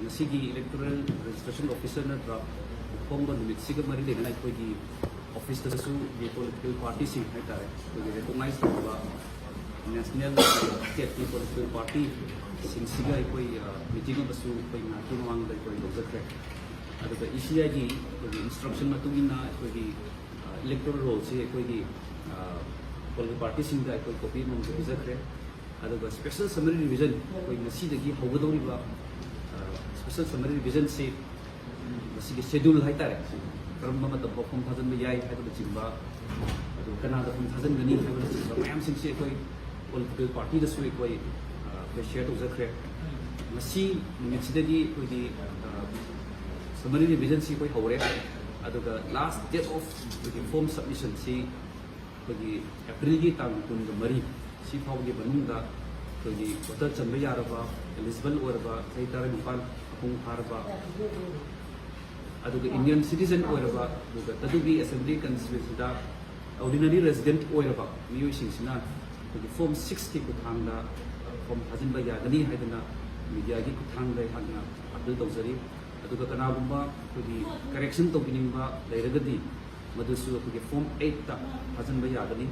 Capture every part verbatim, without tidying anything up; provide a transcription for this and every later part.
ꯉꯁꯤꯒꯤ Electoral Registration Officer ꯅꯠꯇ꯭ꯔꯥ, ꯐꯣꯡꯕ ꯅꯨꯃꯤꯠꯁꯤꯒ ꯃꯔꯤ ꯂꯩꯅꯅ ꯑꯩꯈꯣꯏꯒꯤ ꯑꯣꯐꯤꯁꯇꯁꯨ ꯄꯣꯂꯤꯇꯤꯀꯦꯜ ꯄꯥꯔꯇꯤꯁꯤꯡ ꯍꯥꯏꯇꯥꯔꯦ, ꯑꯩꯈꯣꯏꯒꯤ ꯔꯦꯀꯣꯛꯅꯥꯏꯁ ꯇꯧꯕ ꯅꯦꯁꯅꯦꯜ ꯁ꯭ꯇꯦꯠꯀꯤ ꯄꯣꯂꯤꯇꯤꯀꯦꯜ ꯄꯥꯔꯇꯤꯁꯤꯡꯁꯤꯒ ꯑꯩꯈꯣꯏ ꯃꯤꯇꯤꯡ ꯑꯃꯁꯨ ꯑꯩꯈꯣꯏ ꯉꯥꯏꯍꯥꯛꯀꯤ ꯃꯃꯥꯡꯗ ꯑꯩꯈꯣꯏ ꯇꯧꯖꯈ꯭ꯔꯦ꯫ ꯑꯗꯨꯒ ꯏ ꯁꯤ ꯑꯥꯏꯒꯤ ꯑꯩꯈꯣꯏꯒꯤ ꯏꯟꯁꯇ꯭ꯔꯛꯁꯟ ꯃꯇꯨꯡ ꯏꯟꯅ ꯑꯩꯈꯣꯏꯒꯤ ꯏꯂꯦꯛꯇꯣꯔꯦꯜ ꯔꯣꯜꯁꯤ ꯑꯩꯈꯣꯏꯒꯤ ꯄꯣꯂꯤꯇꯤꯀꯦꯜ ꯄꯥꯔꯇꯤꯁꯤꯡꯗ ꯑꯩꯈꯣꯏ ꯀꯣꯄꯤ ꯑꯃꯃꯝꯁꯨ ꯄꯤꯖꯈ꯭ꯔꯦ꯫ ꯑꯗꯨꯒ ꯁ꯭ꯄꯦꯁꯦꯜ ꯁꯃꯔꯤ ꯔꯤꯚꯤꯖꯟ ꯑꯩꯈꯣꯏ ꯉꯁꯤꯗꯒꯤ ꯍꯧꯒꯗꯧꯔꯤꯕ ꯁ꯭ꯄꯦꯁꯦꯜ ꯁꯃꯔꯤ ꯔꯤꯚꯤꯖꯟꯁꯤ ꯃꯁꯤꯒꯤ ꯁꯦꯗ꯭ꯌꯨꯜ ꯍꯥꯏꯇꯥꯔꯦ, ꯀꯔꯝꯕ ꯃꯇꯝꯗ ꯐꯣꯝ ꯊꯥꯖꯤꯟꯕ ꯌꯥꯏ ꯍꯥꯏꯕꯅꯆꯤꯡꯕ, ꯑꯗꯨꯒ ꯀꯅꯥꯗ ꯐꯣꯝ ꯊꯥꯖꯤꯟꯒꯅꯤ ꯍꯥꯏꯕꯅꯆꯤꯡꯕ ꯃꯌꯥꯝꯁꯤꯡꯁꯤ ꯑꯩꯈꯣꯏ ꯄꯣꯂꯤꯇꯤꯀꯦꯜ ꯄꯥꯔꯇꯤꯗꯁꯨ ꯑꯩꯈꯣꯏ ꯑꯩꯈꯣꯏ ꯁꯤꯌꯔ ꯇꯧꯖꯈ꯭ꯔꯦ꯫ ꯉꯁꯤ ꯅꯨꯃꯤꯠꯁꯤꯗꯒꯤ ꯑꯩꯈꯣꯏꯒꯤ ꯁꯃꯔꯤ ꯔꯤꯚꯤꯖꯟꯁꯤ ꯑꯩꯈꯣꯏ ꯍꯧꯔꯦ꯫ ꯑꯗꯨꯒ ꯂꯥꯁ ꯗꯦꯠ ꯑꯣꯐ ꯑꯩꯈꯣꯏꯒꯤ ꯐꯣꯝ ꯁꯕꯃꯤꯁꯟꯁꯤ ꯑꯩꯈꯣꯏꯒꯤ ꯑꯦꯄ꯭ꯔꯤꯜꯒꯤ ꯇꯥꯡ ꯀꯨꯟꯒ ꯃꯔꯤ ꯁꯤ ꯐꯥꯎꯕꯒꯤ ꯃꯅꯨꯡꯗ ꯑꯩꯈꯣꯏꯒꯤ ꯚꯣꯇꯔ ꯆꯟꯕ ꯌꯥꯔꯕ, ꯑꯦꯂꯤꯖꯤꯕꯜ ꯑꯣꯏꯔꯕ ꯆꯍꯤ ꯇꯔꯥꯅꯤꯄꯥꯟ ꯃꯄꯨꯡ ꯐꯥꯔꯕ, ꯑꯗꯨꯒ ꯏꯟꯗꯤꯌꯟ ꯁꯤꯇꯤꯖꯟ ꯑꯣꯏꯔꯕ, ꯑꯗꯨꯒ ꯇꯗꯨꯕꯤ ꯑꯦꯁꯦꯝꯕ꯭ꯂꯤ ꯀꯟꯁꯇꯤꯇ꯭ꯋꯦꯟꯁꯤꯗ ꯑꯣꯔꯗꯤꯅꯔꯤ ꯔꯦꯁꯤꯗꯦꯟꯠ ꯑꯣꯏꯔꯕ ꯃꯤꯑꯣꯏꯁꯤꯡꯁꯤꯅ ꯑꯩꯈꯣꯏꯒꯤ ꯐꯣꯝ ꯁꯤꯛꯁꯀꯤ ꯈꯨꯠꯊꯥꯡꯗ ꯐꯣꯝ ꯊꯥꯖꯤꯟꯕ ꯌꯥꯒꯅꯤ ꯍꯥꯏꯗꯅ ꯃꯤꯗꯤꯌꯥꯒꯤ ꯈꯨꯠꯊꯥꯡꯗ ꯑꯩꯍꯥꯛꯅ ꯑꯄꯤꯜ ꯇꯧꯖꯔꯤ꯫ ꯑꯗꯨꯒ ꯀꯅꯥꯒꯨꯝꯕ ꯑꯩꯈꯣꯏꯒꯤ ꯀꯔꯦꯛꯁꯟ ꯇꯧꯕꯤꯅꯤꯡꯕ ꯂꯩꯔꯒꯗꯤ ꯃꯗꯨꯁꯨ ꯑꯩꯈꯣꯏꯒꯤ ꯐꯣꯝ ꯑꯩꯠꯇ ꯊꯥꯖꯤꯟꯕ ꯌꯥꯒꯅꯤ꯫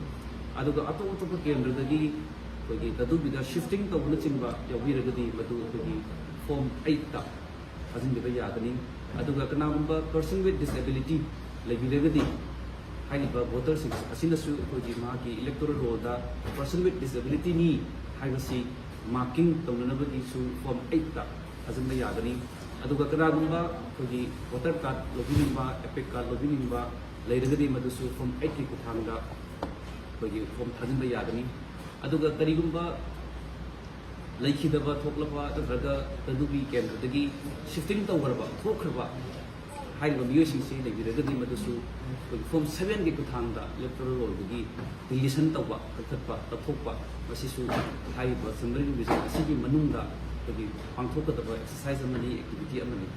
ꯑꯗꯨꯒ ꯑꯇꯣꯞ ꯑꯇꯣꯞꯄ ꯀꯦꯟꯗ꯭ꯔꯗꯒꯤ ꯑꯩꯈꯣꯏꯒꯤ ꯇꯗꯨꯕꯤꯗ ꯁꯤꯐꯇꯤꯡ ꯇꯧꯕꯅꯆꯤꯡꯕ ꯌꯥꯎꯕꯤꯔꯒꯗꯤ ꯃꯗꯨ ꯑꯩꯈꯣꯏꯒꯤ ꯐꯣꯝ ꯑꯩꯠꯇ ꯊꯥꯖꯤꯟꯕꯤꯕ ꯌꯥꯒꯅꯤ꯫ ꯑꯗꯨꯒ ꯀꯅꯥꯒꯨꯝꯕ person with disability ꯂꯩꯕꯤꯔꯒꯗꯤ ꯍꯥꯏꯔꯤꯕ ꯚꯣꯇꯔꯁꯤꯡ ꯑꯁꯤꯅꯁꯨ ꯑꯩꯈꯣꯏꯒꯤ ꯃꯍꯥꯛꯀꯤ ꯏꯂꯦꯛꯇꯣꯔꯦꯜ ꯔꯣꯜꯗ person with disabilityꯅꯤ ꯍꯥꯏꯕꯁꯤ ꯃꯥꯔꯀꯤꯡ ꯇꯧꯅꯅꯕꯒꯤꯁꯨ ꯐꯣꯝ ꯑꯩꯠꯇ ꯊꯥꯖꯤꯟꯕ ꯌꯥꯒꯅꯤ꯫ ꯑꯗꯨꯒ ꯀꯅꯥꯒꯨꯝꯕ ꯑꯩꯈꯣꯏꯒꯤ ꯚꯣꯇꯔ ꯀꯥꯔꯗ ꯂꯧꯕꯤꯅꯤꯡꯕ, ꯏꯄꯤꯛ ꯀꯥꯔꯗ ꯂꯧꯕꯤꯅꯤꯡꯕ ꯂꯩꯔꯒꯗꯤ ꯃꯗꯨꯁꯨ ꯐꯣꯝ ꯑꯩꯠꯀꯤ ꯈꯨꯠꯊꯥꯡꯗ ꯑꯩꯈꯣꯏꯒꯤ ꯐꯣꯝ ꯊꯥꯖꯤꯟꯕ ꯌꯥꯒꯅꯤ꯫ ꯑꯗꯨꯒ ꯀꯔꯤꯒꯨꯝꯕ ꯂꯩꯈꯤꯗꯕ ꯊꯣꯛꯂꯕ ꯅꯠꯇ꯭ꯔꯒ ꯇꯗꯨꯕꯤ ꯀꯦꯟꯗ꯭ꯔꯗꯒꯤ ꯁꯤꯐꯇꯤꯡ ꯇꯧꯈ꯭ꯔꯕ, ꯊꯣꯛꯈ꯭ꯔꯕ ꯍꯥꯏꯔꯤꯕ ꯃꯤꯑꯣꯏꯁꯤꯡꯁꯤ ꯂꯩꯕꯤꯔꯒꯗꯤ ꯃꯗꯨꯁꯨ ꯑꯩꯈꯣꯏꯒꯤ ꯐꯣꯝ ꯁꯕꯦꯟꯒꯤ ꯈꯨꯠꯊꯥꯡꯗ ꯏꯂꯦꯛꯇꯣꯔꯦꯜ ꯔꯣꯜꯗꯒꯤ ꯗꯤꯂꯤꯁꯟ ꯇꯧꯕ, ꯀꯛꯊꯠꯄ, ꯂꯧꯊꯣꯛꯄ, ꯃꯁꯤꯁꯨ ꯍꯥꯏꯔꯤꯕ ꯁꯃꯔꯤ ꯔꯤꯚꯤꯖꯟ ꯑꯁꯤꯒꯤ ꯃꯅꯨꯡꯗ ꯑꯩꯈꯣꯏꯒꯤ ꯄꯥꯡꯊꯣꯛꯀꯗꯕ ꯑꯦꯛꯁꯔꯁꯥꯏꯁ ꯑꯃꯅꯤ, ꯑꯦꯛꯇꯤꯚꯤꯇꯤ ꯑꯃꯅꯤ꯫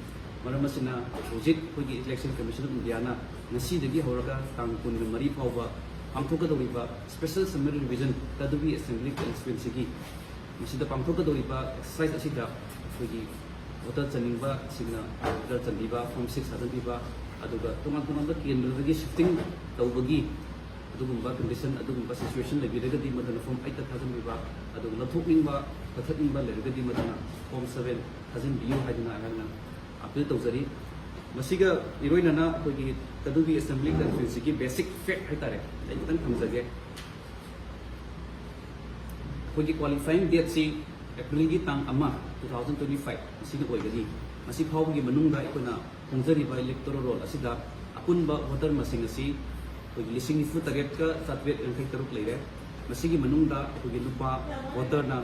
ꯃꯔꯝ ꯑꯁꯤꯅ ꯍꯧꯖꯤꯛ ꯑꯩꯈꯣꯏꯒꯤ Election Commission of Indiaꯅ ꯉꯁꯤꯗꯒꯤ ꯍꯧꯔꯒ ꯇꯥꯡ ꯀꯨꯟꯒ ꯃꯔꯤ ꯐꯥꯎꯕ ꯄꯥꯡꯊꯣꯛꯀꯗꯧꯔꯤꯕ ꯁ꯭ꯄꯦꯁꯦꯜ ꯁꯃꯔꯤ ꯔꯤꯚꯤꯖꯟ ꯇꯗꯨꯕꯤ ꯑꯦꯁꯦꯝꯕ꯭ꯂꯤ ꯀꯟꯁꯇꯤꯇ꯭ꯋꯦꯟꯁꯤꯒꯤ ꯃꯁꯤꯗ ꯄꯥꯡꯊꯣꯛꯀꯗꯧꯔꯤꯕ ꯑꯦꯛꯁꯔꯁꯥꯏꯁ ꯑꯁꯤꯗ ꯑꯩꯈꯣꯏꯒꯤ ꯚꯣꯇꯔ ꯆꯟꯅꯤꯡꯕꯁꯤꯡꯅ ꯚꯣꯇꯔ ꯆꯟꯕꯤꯕ, ꯐꯣꯔꯝ ꯁꯤꯛꯁ ꯊꯥꯖꯤꯟꯕꯤꯕ, ꯑꯗꯨꯒ ꯇꯣꯉꯥꯟ ꯇꯣꯉꯥꯟꯕ ꯀꯦꯟꯗ꯭ꯔꯗꯒꯤ ꯁꯤꯐꯇꯤꯡ ꯇꯧꯕꯒꯤ ꯑꯗꯨꯒꯨꯝꯕ ꯀꯟꯗꯤꯁꯟ, ꯑꯗꯨꯒꯨꯝꯕ ꯁꯤꯆꯨꯋꯦꯁꯟ ꯂꯩꯕꯤꯔꯒꯗꯤ ꯃꯗꯨꯅ ꯐꯣꯔꯝ ꯑꯩꯠꯇ ꯊꯥꯖꯤꯟꯕꯤꯕ, ꯑꯗꯨꯒ ꯂꯧꯊꯣꯛꯅꯤꯡꯕ, ꯀꯛꯊꯠꯅꯤꯡꯕ ꯂꯩꯔꯒꯗꯤ ꯃꯗꯨꯅ ꯐꯣꯔꯝ ꯁꯚꯦꯟ ꯊꯥꯖꯤꯟꯕꯤꯌꯨ ꯍꯥꯏꯗꯨꯅ ꯑꯩꯍꯥꯛꯅ ꯑꯄꯤꯜ ꯇꯧꯖꯔꯤ꯫ ꯃꯁꯤꯒ ꯏꯔꯣꯏꯅꯅ ꯑꯩꯈꯣꯏꯒꯤ ꯇꯗꯨꯒꯤ ꯑꯦꯁꯦꯝꯕ꯭ꯂꯤ ꯀꯟꯁꯇꯤꯇ꯭ꯋꯦꯟꯁꯤꯒꯤ ꯕꯦꯁꯤꯛ ꯐꯦꯛ ꯍꯥꯏꯇꯥꯔꯦ, ꯑꯩ ꯈꯤꯇꯪ ꯊꯝꯖꯒꯦ꯫ ꯑꯩꯈꯣꯏꯒꯤ ꯀ꯭ꯋꯥꯂꯤꯐꯥꯏꯌꯤꯡ ꯗꯦꯠꯁꯤ ꯑꯦꯄ꯭ꯔꯤꯜꯒꯤ ꯇꯥꯡ ꯑꯃ, two thousand twenty five ꯑꯁꯤꯗ ꯑꯣꯏꯒꯅꯤ꯫ ꯃꯁꯤ ꯐꯥꯎꯕꯒꯤ ꯃꯅꯨꯡꯗ ꯑꯩꯈꯣꯏꯅ ꯈꯣꯡꯖꯔꯤꯕ ꯏꯂꯦꯛꯇꯣꯔꯦꯜ ꯔꯣꯜ ꯑꯁꯤꯗ ꯑꯄꯨꯟꯕ ꯚꯣꯇꯔ ꯃꯁꯤꯡ ꯑꯁꯤ ꯑꯩꯈꯣꯏꯒꯤ ꯂꯤꯁꯤꯡ ꯅꯤꯐꯨ ꯇꯔꯦꯠꯀ ꯆꯥꯇ꯭ꯔꯦꯠ ꯌꯥꯡꯈꯩ ꯇꯔꯨꯛ ꯂꯩꯔꯦ꯫ ꯃꯁꯤꯒꯤ ꯃꯅꯨꯡꯗ ꯑꯩꯈꯣꯏꯒꯤ ꯅꯨꯄꯥ ꯚꯣꯇꯔꯅ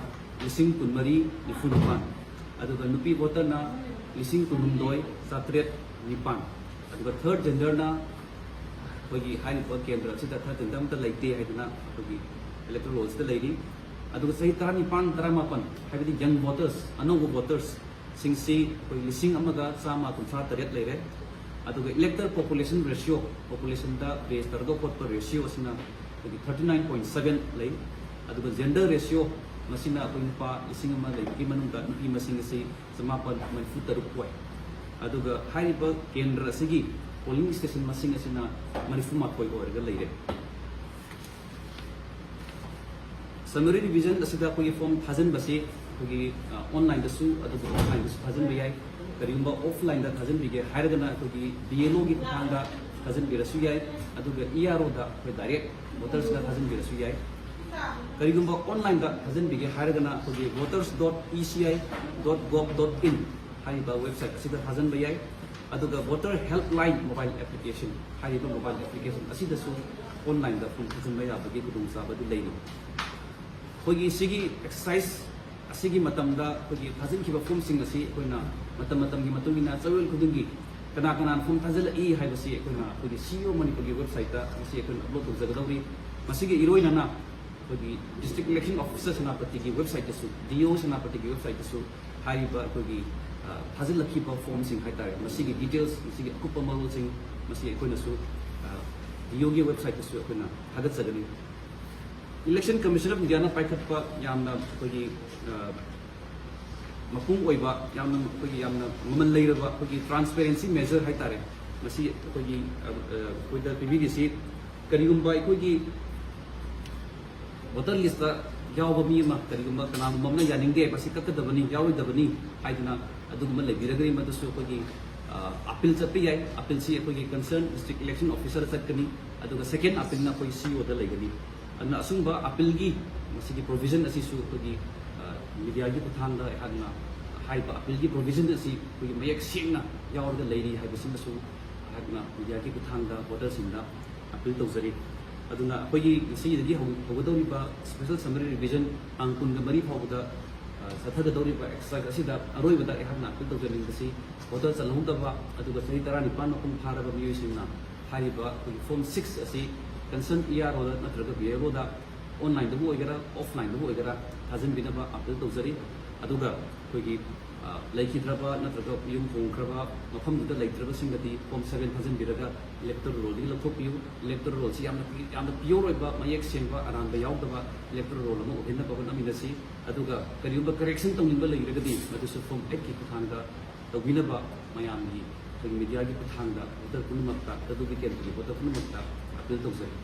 ꯂꯤꯁꯤꯡ ꯀꯨꯟꯃꯔꯤ ꯅꯤꯐꯨ ꯅꯤꯄꯥꯟ, ꯑꯗꯨꯒ ꯅꯨꯄꯤ ꯚꯣꯇꯔꯅ ꯂꯤꯁꯤꯡ ꯀꯨꯟꯍꯨꯝꯗꯣꯏ ꯆꯥꯇ꯭ꯔꯦꯠ ꯅꯤꯄꯥꯟ, ꯑꯗꯨꯒ ꯊꯔꯗ ꯖꯦꯟꯗꯔꯅ ꯑꯩꯈꯣꯏꯒꯤ ꯍꯥꯏꯔꯤꯕ ꯀꯦꯟꯗ꯭ꯔ ꯑꯁꯤꯗ ꯊꯔꯗ ꯖꯦꯟꯗꯔ ꯑꯃꯠꯇ ꯂꯩꯇꯦ ꯍꯥꯏꯗꯨꯅ ꯑꯩꯈꯣꯏꯒꯤ ꯏꯂꯦꯛꯇꯣꯔꯦꯜ ꯔꯣꯜꯁꯤꯗ ꯂꯩꯔꯤ꯫ ꯑꯗꯨꯒ ꯆꯍꯤ ꯇꯔꯥꯅꯤꯄꯥꯟ, ꯇꯔꯥꯃꯥꯄꯟ, ꯍꯥꯏꯕꯗꯤ ꯌꯪ ꯚꯣꯇꯔꯁ, ꯑꯅꯧꯕ ꯚꯣꯇꯔꯁꯁꯤꯡꯁꯤ ꯑꯩꯈꯣꯏ ꯂꯤꯁꯤꯡ ꯑꯃꯒ ꯆꯥꯝꯃ ꯀꯨꯟꯊ꯭ꯔꯥ ꯇꯔꯦꯠ ꯂꯩꯔꯦ꯫ ꯑꯗꯨꯒ ꯏꯂꯦꯛꯇꯔ ꯄꯣꯄꯨꯂꯦꯁꯟ ꯔꯦꯁꯤꯌꯣ, ꯄꯣꯄꯨꯂꯦꯁꯟꯗ ꯕꯦꯁ ꯇꯧꯔꯒ ꯍꯣꯠꯄ ꯔꯦꯁꯤꯌꯣ ꯑꯁꯤꯅ ꯑꯩꯈꯣꯏꯒꯤ thirty nine point seven ꯂꯩ꯫ ꯑꯗꯨꯒ ꯖꯦꯟꯗꯔ ꯔꯦꯁꯤꯌꯣ, ꯃꯁꯤꯅ ꯑꯩꯈꯣꯏ ꯅꯨꯄꯥ ꯂꯤꯁꯤꯡ ꯑꯃ ꯂꯩꯕꯒꯤ ꯃꯅꯨꯡꯗ ꯅꯨꯄꯤ ꯃꯁꯤꯡ ꯑꯁꯤ ꯆꯃꯥꯄꯟ ꯃꯔꯤꯐꯨ ꯇꯔꯨꯛ ꯑꯣꯏ꯫ ꯑꯗꯨꯒ ꯍꯥꯏꯔꯤꯕ ꯀꯦꯟꯗ꯭ꯔ ꯑꯁꯤꯒꯤ ꯄꯣꯂꯤꯡ ꯁ꯭ꯇꯦꯁꯟ ꯃꯁꯤꯡ ꯑꯁꯤꯅ ꯃꯔꯤꯐꯨ ꯃꯥꯊꯣꯏ ꯑꯣꯏꯔꯒ ꯂꯩꯔꯦ꯫ ꯁꯝꯃꯔꯤ ꯔꯤꯚꯤꯖꯟ ꯑꯁꯤꯗ ꯑꯩꯈꯣꯏꯒꯤ ꯐꯣꯔꯝ ꯊꯥꯖꯤꯟꯕꯁꯤ ꯑꯩꯈꯣꯏꯒꯤ, ꯑ, ꯑꯣꯟꯂꯥꯏꯟꯗꯁꯨ ꯑꯗꯨꯒ ꯑꯣꯐꯂꯥꯏꯟꯗꯁꯨ ꯊꯥꯖꯤꯟꯕ ꯌꯥꯏ꯫ ꯀꯔꯤꯒꯨꯝꯕ ꯑꯣꯐꯂꯥꯏꯟꯗ ꯊꯥꯖꯤꯟꯕꯤꯒꯦ ꯍꯥꯏꯔꯒꯅ ꯑꯩꯈꯣꯏꯒꯤ B L O ꯒꯤ ꯈꯨꯠꯊꯥꯡꯗ ꯊꯥꯖꯤꯟꯕꯤꯔꯁꯨ ꯌꯥꯏ, ꯑꯗꯨꯒ E R O ꯗ ꯑꯩꯈꯣꯏ ꯗꯥꯏꯔꯦꯛ ꯚꯣꯇꯔꯁꯅ ꯊꯥꯖꯤꯟꯕꯤꯔꯁꯨ ꯌꯥꯏ꯫ ꯀꯔꯤꯒꯨꯝꯕ ꯑꯣꯟꯂꯥꯏꯟꯗ ꯊꯥꯖꯤꯟꯕꯤꯒꯦ ꯍꯥꯏꯔꯒꯅ ꯑꯩꯈꯣꯏꯒꯤ voters dot E C I dot gov dot in ꯍꯥꯏꯔꯤꯕ ꯋꯦꯕꯁꯥꯏꯠ ꯑꯁꯤꯗ ꯊꯥꯖꯤꯟꯕ ꯌꯥꯏ꯫ ꯑꯗꯨꯒ Voter Helpline mobile application ꯍꯥꯏꯔꯤꯕ ꯃꯣꯕꯥꯏꯜ ꯑꯦꯄ꯭ꯂꯤꯀꯦꯁꯟ ꯑꯁꯤꯗꯁꯨ ꯑꯣꯟꯂꯥꯏꯟꯗ ꯐꯣꯔꯝ ꯊꯥꯖꯤꯟꯕ ꯌꯥꯕꯒꯤ ꯈꯨꯗꯣꯡꯆꯥꯕꯗꯨ ꯂꯩꯔꯤ꯫ ꯑꯩꯈꯣꯏꯒꯤ ꯁꯤꯒꯤ ꯑꯦꯛꯁꯔꯁꯥꯏꯁ ꯑꯁꯤꯒꯤ ꯃꯇꯝꯗ ꯑꯩꯈꯣꯏꯒꯤ ꯊꯥꯖꯤꯟꯈꯤꯕ ꯐꯣꯔꯝꯁꯤꯡ ꯑꯁꯤ ꯑꯩꯈꯣꯏꯅ ꯃꯇꯝ ꯃꯇꯝꯒꯤ ꯃꯇꯨꯡ ꯏꯟꯅ ꯆꯌꯣꯜ ꯈꯨꯗꯤꯡꯒꯤ ꯀꯅꯥ ꯀꯅꯥꯅ ꯐꯣꯔꯝ ꯊꯥꯖꯤꯜꯂꯛꯏ ꯍꯥꯏꯕꯁꯤ ꯑꯩꯈꯣꯏꯅ ꯑꯩꯈꯣꯏꯒꯤ C E O ꯃꯅꯤꯄꯨꯔꯒꯤ ꯋꯦꯕꯁꯥꯏꯠꯇ ꯉꯁꯤ ꯑꯩꯈꯣꯏꯅ ꯑꯞꯂꯣꯗ ꯇꯧꯖꯒꯗꯧꯔꯤ꯫ ꯃꯁꯤꯒꯤ ꯏꯔꯣꯏꯅꯅ ꯑꯩꯈꯣꯏꯒꯤ District Election Officer ꯁꯦꯅꯥꯄꯇꯤꯒꯤ ꯋꯦꯕꯁꯥꯏꯠꯇꯁꯨ, D O ꯁꯦꯅꯥꯄꯇꯤꯒꯤ ꯋꯦꯕꯁꯥꯏꯠꯇꯁꯨ ꯍꯥꯏꯔꯤꯕ ꯑꯩꯈꯣꯏꯒꯤ, ꯑ, ꯊꯥꯖꯤꯜꯂꯛꯈꯤꯕ ꯐꯣꯔꯝꯁꯤꯡ ꯍꯥꯏꯇꯥꯔꯦ, ꯃꯁꯤꯒꯤ ꯗꯤꯇꯦꯜꯁ, ꯃꯁꯤꯒꯤ ꯑꯀꯨꯞꯄ ꯃꯔꯣꯜꯁꯤꯡ ꯃꯁꯤ ꯑꯩꯈꯣꯏꯅꯁꯨ, ꯑ, D O ꯒꯤ ꯋꯦꯕꯁꯥꯏꯠꯇꯁꯨ ꯑꯩꯈꯣꯏꯅ ꯊꯥꯒꯠꯆꯒꯅꯤ꯫ Election Commission of India ꯅ ꯄꯥꯏꯈꯠꯄ ꯌꯥꯝꯅ ꯑꯩꯈꯣꯏꯒꯤ, ꯑ, ꯃꯄꯨꯡ ꯑꯣꯏꯕ, ꯌꯥꯝꯅ ꯑꯩꯈꯣꯏꯒꯤ ꯌꯥꯝꯅ ꯃꯃꯜ ꯂꯩꯔꯕ ꯑꯩꯈꯣꯏꯒꯤ transparency measure ꯍꯥꯏꯇꯥꯔꯦ꯫ ꯃꯁꯤ ꯑꯩꯈꯣꯏꯒꯤ ꯑ, ꯑ, ꯑꯩꯈꯣꯏꯗ ꯄꯤꯕꯤꯔꯤꯁꯤ꯫ ꯀꯔꯤꯒꯨꯝꯕ ꯑꯩꯈꯣꯏꯒꯤ voter list ꯇ ꯌꯥꯎꯕ ꯃꯤ ꯑꯃ, ꯀꯔꯤꯒꯨꯝꯕ ꯀꯅꯥꯒꯨꯝꯕ ꯑꯃꯅ ꯌꯥꯅꯤꯡꯗꯦ, ꯃꯁꯤ ꯀꯛꯀꯗꯕꯅꯤ, ꯌꯥꯎꯔꯣꯏꯗꯕꯅꯤ ꯍꯥꯏꯗꯅ ꯑꯗꯨꯒꯨꯝꯕ ꯂꯩꯕꯤꯔꯒꯗꯤ, ꯃꯗꯨꯁꯨ ꯑꯩꯈꯣꯏꯒꯤ ꯑ, appeal ꯆꯠꯄ ꯌꯥꯏ꯫ Appeal ꯁꯤ ꯑꯩꯈꯣꯏꯒꯤ concern district election officer ꯗ ꯆꯠꯀꯅꯤ, ꯑꯗꯨꯒ second appeal ꯅ ꯑꯩꯈꯣꯏ C E O ꯗ ꯂꯩꯒꯅꯤ꯫ ꯑꯗꯨꯅ ꯑꯁꯨꯝꯕ appeal ꯒꯤ ꯃꯁꯤꯒꯤ provision ꯑꯁꯤꯁꯨ ꯑꯩꯈꯣꯏꯒꯤ ꯑ, media ꯒꯤ ꯈꯨꯠꯊꯥꯡꯗ ꯑꯩꯍꯥꯛꯅ ꯍꯥꯏꯔꯤꯕ appeal ꯒꯤ provision ꯑꯁꯤ ꯑꯩꯈꯣꯏꯒꯤ ꯃꯌꯦꯛ ꯁꯦꯡꯅ ꯌꯥꯎꯔꯒ ꯂꯩꯔꯤ ꯍꯥꯏꯕꯁꯤꯃꯁꯨ ꯑꯩꯍꯥꯛꯅ media ꯒꯤ ꯈꯨꯠꯊꯥꯡꯗ voter ꯁꯤꯡꯗ appeal ꯇꯧꯖꯔꯤ꯫ ꯑꯗꯨꯅ ꯑꯩꯈꯣꯏꯒꯤ ꯉꯁꯤꯗꯒꯤ ꯍꯧ-, ꯍꯧꯒꯗꯧꯔꯤꯕ special summary revision ꯇꯥꯡ ꯀꯨꯟꯒ ꯃꯔꯤ ꯐꯥꯎꯕꯗ, ꯑ, ꯆꯠꯊꯒꯗꯧꯔꯤꯕ exercise ꯑꯁꯤꯗ ꯑꯔꯣꯏꯕꯗ ꯑꯩꯍꯥꯛꯅ appeal ꯇꯧꯖꯅꯤꯡꯕꯁꯤ voter ꯆꯜꯍꯧꯗꯕ ꯑꯗꯨꯒ ꯆꯍꯤ ꯇꯔꯥꯅꯤꯄꯥꯟ ꯃꯄꯨꯡ ꯐꯥꯔꯕ ꯃꯤꯑꯣꯏꯁꯤꯡꯅ ꯍꯥꯏꯔꯤꯕ ꯑꯩꯈꯣꯏꯒꯤ form six ꯑꯁꯤ concern E R O ꯗ ꯅꯠꯇ꯭ꯔꯒ B L O ꯗ online ꯗꯕꯨ ꯑꯣꯏꯒꯦꯔꯥ, offline ꯗꯕꯨ ꯑꯣꯏꯒꯦꯔꯥ, ꯊꯥꯖꯤꯟꯕꯤꯅꯕ appeal ꯇꯧꯖꯔꯤ꯫ ꯑꯗꯨꯒ ꯑꯩꯈꯣꯏꯒꯤ, ꯑ, ꯂꯩꯈꯤꯗ꯭ꯔꯕ ꯅꯠꯇ꯭ꯔꯒ ꯌꯨꯝ ꯍꯣꯡꯈ꯭ꯔꯕ ꯃꯐꯝꯗꯨꯗ ꯂꯩꯇ꯭ꯔꯕꯁꯤꯡꯒꯗꯤ form seven ꯊꯥꯖꯤꯟꯕꯤꯔꯒ electoral roll ꯗꯒꯤ ꯂꯧꯊꯣꯛꯄꯤꯌꯨ꯫ Electoral roll ꯁꯤ ꯌꯥꯝꯅ ꯄꯤ-, ꯌꯥꯝꯅ pure ꯑꯣꯏꯕ, ꯃꯌꯦꯛ ꯁꯦꯡꯕ, ꯑꯔꯥꯟꯕ ꯌꯥꯎꯗꯕ electoral roll ꯑꯃ ꯑꯣꯏꯍꯟꯅꯕ ꯍꯣꯠꯅꯃꯤꯟꯅꯁꯤ꯫ ꯑꯗꯨꯒ ꯀꯔꯤꯒꯨꯝꯕ correction ꯇꯧꯅꯤꯡꯕ ꯂꯩꯔꯒꯗꯤ ꯃꯗꯨꯁꯨ form eight ꯀꯤ ꯈꯨꯠꯊꯥꯡꯗ ꯇꯧꯕꯤꯅꯕ ꯃꯌꯥꯝꯒꯤ, ꯑꯩꯈꯣꯏꯒꯤ media ꯒꯤ ꯈꯨꯠꯊꯥꯡꯗ voter ꯄꯨꯝꯅꯃꯛꯇ, ꯇꯗꯨ ꯕꯤꯀꯦꯟꯗ꯭ꯔꯒꯤ voter ꯄꯨꯝꯅꯃꯛꯇ appeal ꯇꯧꯖꯔꯤ꯫